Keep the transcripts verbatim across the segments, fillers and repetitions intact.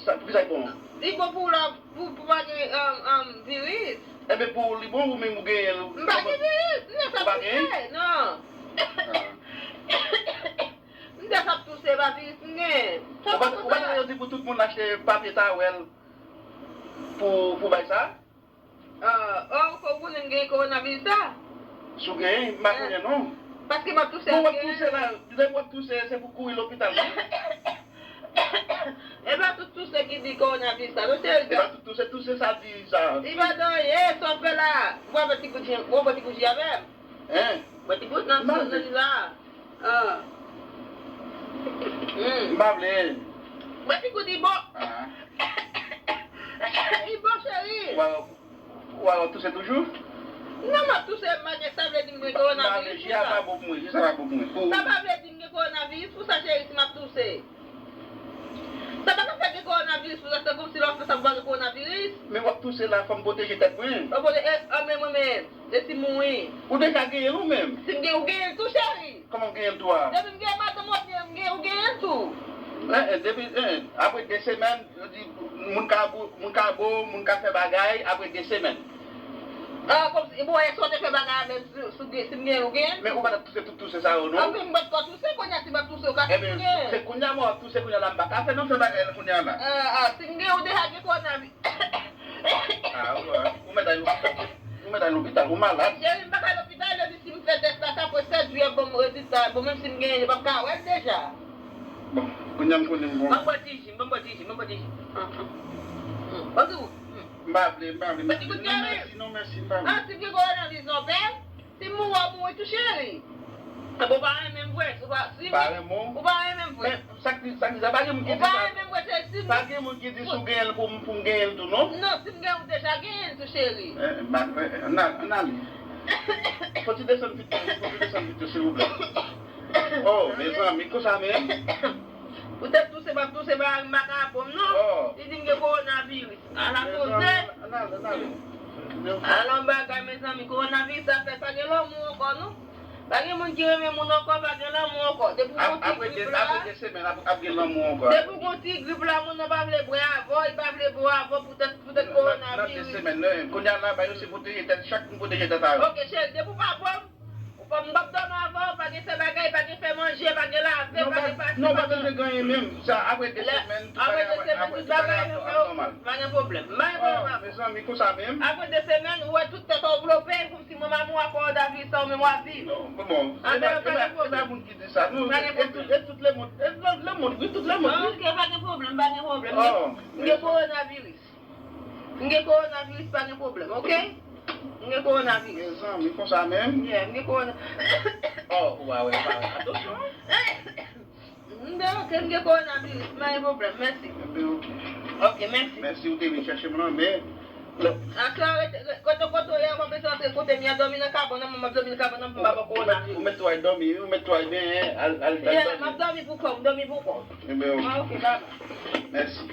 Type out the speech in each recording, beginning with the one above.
Sa, poukisa l bon? Li bon pou la, pou, pou pa gen, um, um, viris. Enben, pou li bon, ou menm ou genyen l. M pa gen viris, m nan sa pou fè, non. M nan sa pou touse, pa viris m gen. Ou pa, ou pa tande yo di pou tout moun achte papye tawèl pou, pou bay sa? Ah, oh, fò w konnen m gen kowonaviris la. Si w genyen, m pa konnen non. Paske m ap touse. Bon, w ap touse la, depi w ap touse, se pou kouri lopital wi. E pa tout touse ki di kowonaviris la, non, cheri. E pa tout touse, touse sa di sa. Li pa di anyen, sa w fè la. Ou pa pran ti gout ji, ou pran ti gout ji avè m. Hein? Pran ti gout nan, nan ji la. Ah. Hmm. M pa vle. Pran ti gout, li bon. Ah. Li bon, cheri. Ou a, ou a touse toujou? Non, m ap touse, m pa gen, sa vle di m gen kowonaviris pou sa. Ji a pa bon pou mwen, ji sa pa bon pou mwen. Sa pa vle di m gen kowonaviris pou sa, cheri, si m ap touse. Sa pa ka fè gen kowonaviris pou sa, se kòmsi lè w ap fè sa pou pa gen kowonaviris. Men w ap touse la, fò m pwoteje tèt mwen. Ou pwote-, e, a, men mwen menm, e si m mouri? Ou deja genyen l ou menm? Si m gen, ou genyen l tou, cheri. Kòman m genyen l tou a? Depi m gen madanm, ou gen, m gen, ou genyen l tou. Eh, eh, depi, eh, apre de semèn, yo di, moun ka bo, moun ka bo, moun ka fè bagay, apre de semèn. Ah, kòmsi, bon, èske w te fè bagay avè m si, si, si m gen, ou genyen l tou? Men ou pa t ap touse tout touse sa yo, non? Anfen, m pa t ko touse, kounye a, si m ap touse, ou ka si m gen. Ebyen, se kounye a mwen w ap touse, kounye a la, m pa ka fè non, fè bagay la kounye a la. Ah, ah, si m gen, ou deja gen kowonavi-, Ah, ou, ou mèt al lopital. Ou mèt al lopital, ou malad. Cheri, m pa ka lopital, yo di si m fè tès la, sa pran sèt jou, y ap ban m rezilta. Bon, menm si m genyen, yo p ap ka wè l deja. Bon, kounye a m konnen m bon. Ban m bwè ti ji, ban m bwè ti ji, ban m bwè ti ji. Ah, ah. Hmm. Ban m ti gout. Hmm. M pa vle, m pa vle. Ban m ti gout, cheri. Mèsi, non, mèsi, m pa vle. Ah, si m gen kowonaviris, non, pè? Si m mouri, w ap mouri tou, cheri. Bon, ou pa renmen m vre, ou pa, si m, ou pa renmen m vre. Men, sa k di, sa k di sa, pa gen moun ki di sa. Ou pa renmen m vre, cheri, si m, pa gen moun ki di si w genyen l pou m, pou m genyen l tou, non. Non, si m genyen, ou deja genyen l tou, cheri. Eh, ma, eh, ann al, ann ale. Fò ti desann vit, fò ti desann vit, silvouplè. Oh, mezanmi, konsa menm. Poutèt touse, m ap touse, bagay m pa ka bon, non. Oh. Li di m gen kowonaviris. Ala koze. Ann ale, ann ale. Ala yon bagay, mezanmi, kowonaviris la fè pa gen lanmou ankò, non. Pa gen moun ki renmen moun ankò, pa gen lanmou ankò. Depi w gon ti grip la, apre de semèn, ap, ap gen lanmou ankò. Depi w gon ti grip la, moun nan pa vle bwè avè w, li pa vle bwè avè w poutèt, poutèt kowonaviris. Nan, nan de semèn, non, kounye a la, ba yo se pwoteje tèt, chak moun pwoteje tèt a yo. Ok, cheri, depi w pa pran, ou pa, m p ap dòmi avè w, pa gen fè bagay, pa gen fè manje, pa gen lave, pa gen pase, non, pa gen bezwen gen anyen menm. Sa, apre de semèn, tout bagay ap, ap, tout bagay ap nòmal. Pa gen pwoblèm. M pa gen pwoblèm avè w. Mezanmi, konsa menm. Apre de semèn, ou wè tout tèt ou vlope, kòmsi mwen m ap mouri ak kowonaviris sa, ou menm w ap viv. Non, bon, bon. Ah, e pa, e pa, e pa moun ki di sa. Non, e tout, e tout lemonn, e lemonn, wi, tout lemonn, wi. Ok, pa gen pwoblèm, pa gen pwoblèm. M gen kowonaviris. M gen kowonaviris, pa gen pwoblèm, ok? M gen kowonaviris. Mezanmi, konsa menm? Yeah, m gen kowona. Oh, ou pa wè, ou pa wè. Atansyon, hein? M gen, ok, m gen kowonaviris, pa gen pwoblèm, mèsi. Enben, ok. Ok, mèsi. Mèsi, ou te vin chèche m lan, men. Aswè, rete, re-, kote, kote w ye a, w ap bezwen antre kote m ye a, dòmi nan kabann nan, mwen m ap dòmi nan kabann nan, pou m pa pran kowonaviris. Ou mèt, ou mèt tway dòmi, wi, ou mèt tway byen, hein, al, al, al dòmi. Yeah, m ap dòmi pou kò m, dòmi pou kò m. Enben, ok. Ah, ok, baba. Mèsi.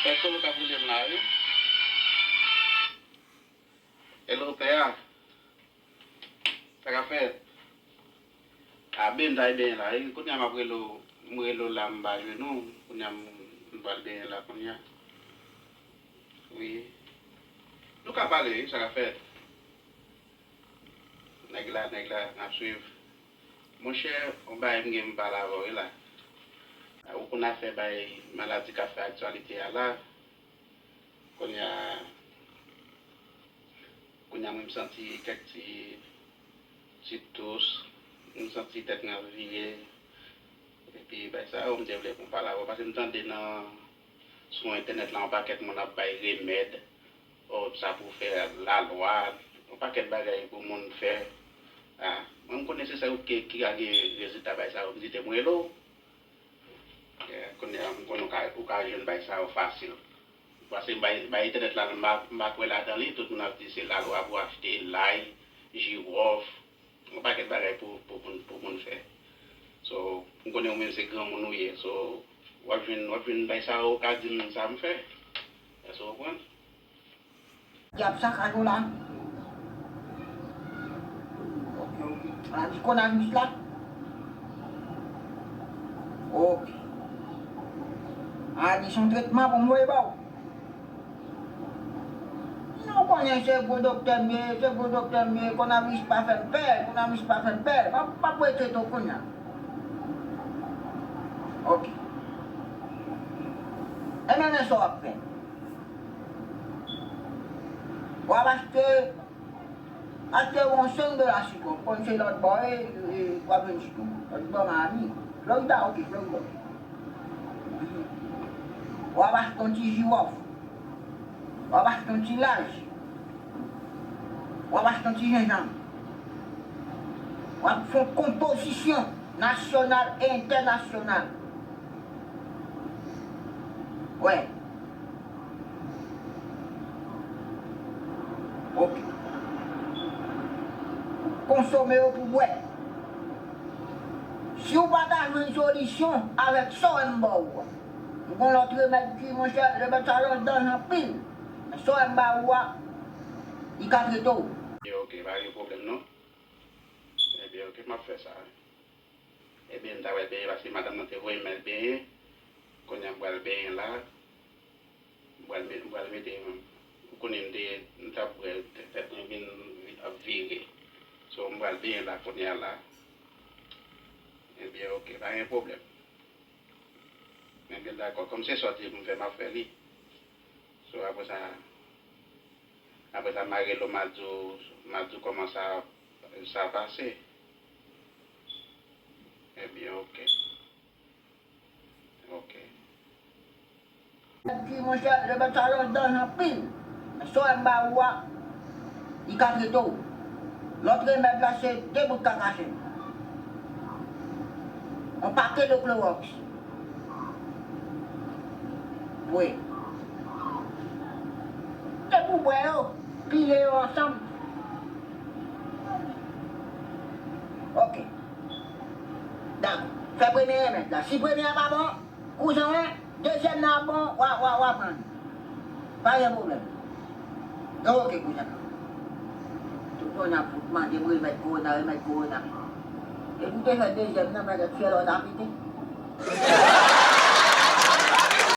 Pèsonn k ap rele m la, wi. Hello, pè a. Sa k ap fèt? A, ben, m t al benyen la, wi. Kounye a m ap rele w, m rele w la, m pa jwenn ou. Kounye a m, m pral benyen la kounye a. Wi. Nou ka pale, wi, sa k ap fèt? Nèg la, nèg la, n ap swiv. Monchè, yon bagay m gen m pale avè w, wi, la. Ou konn afè bay maladi k ap fè aktyalite a la. Kounye a, kounye a mwen m santi kèk ti, ti tous, m santi tèt mwen ap vire. Epi bagay sa yo, m te vle pou m pale avè w, paske m tande nan, sou entènèt la, yon pakèt moun ap bay remèd, o, sa pou fè lalwa, yon pakèt bagay pou moun fè. A, mwen m konnen se sa yo ki, ki ka gen rezilta bagay sa yo, m di te m rele w. Eh, kounye a, m konnen ou ka, ou ka jwenn bagay sa yo fasil. Paske bay, bay entènèt la, m pa, m pa kwè ladan li, tout moun ap di se lalwa pou achte lay, jiwòf, Yon pakèt bagay pou, pou, pou, pou moun fè. So, m konnen ou menm se granmoun ou ye. So, w ap jwenn, w ap jwenn bay sa yo ka di m sa m fè. Èske w konprann? Dyab sa ka jwe la. Ok, ok. Maladi konavis la. Ok. Maladi se yon tretman pou m voye ba w. Nou konnen se gwo doktè m ye, se gwo doktè m ye, konavis pa fè m pè, konavis pa fè m pè. M ap, m ap retrete w kounye a. Ok. Ebyen, men sa w ap fè. W ap achte, achte yon senk dola sitwon, konn se lòt bò, e, e, w ap jwenn sitwon. Lòt bò Miami. Florida, ok, Florida. W ap achte yon ti jiwòf. W ap achte yon ti laj. W ap achte yon ti jenjanm. W ap fè yon konpozisyon nasyonal e entènasyonal. Wè. Ok. Konsome yo pou bwè. Si w pa ta jwenn solisyon avèk sa w wè m ba w a, m gon lòt remèd ki, monchè, remèd sa yo danje anpil. Men sa w wè m ba ou a, li ka trete w. Ok, pa gen pwoblèm non. Ebyen, ok, m ap fè sa. Ebyen, m ta pral benyen paske madanm nan te voye m al benyen. Kounye a m pral benyen la. M pral met-, m pral mete, ou konnen m te, m t ap bwè, tè-, tèt mwen vin, vin ap vire. So, m pral benyen la kounye a la. Ebyen, ok, pa gen pwoblèm. Ebyen, dakò. Kòm se sa w di pou m fè, m ap fè li. So, apre sa, apre sa, m a rele w, m a di w, m a di w kòman sa, sa pase. Ebyen, ok. Ok. Di, monchè, remèd sa yo danje anpil. Men sa w wè m ba ou a, li ka trete w. Lòt remèd la, se de bout kakachen. Yon pake de klowòks. Wi. Se pou bwè yo, pile yo ansanm. Ok. Dakò. Fè premye remèd la. Si premye a pa bon, kouzen w, dezyèm nan ap bon, w a, w a, w a pran li. Pa gen pwoblèm. Ok, kouzen. Tout moun ap fout mande m remèd kowona, remèd kowona. Epi w te fè dezyèm nan, pètèt fyèl ou ta pete.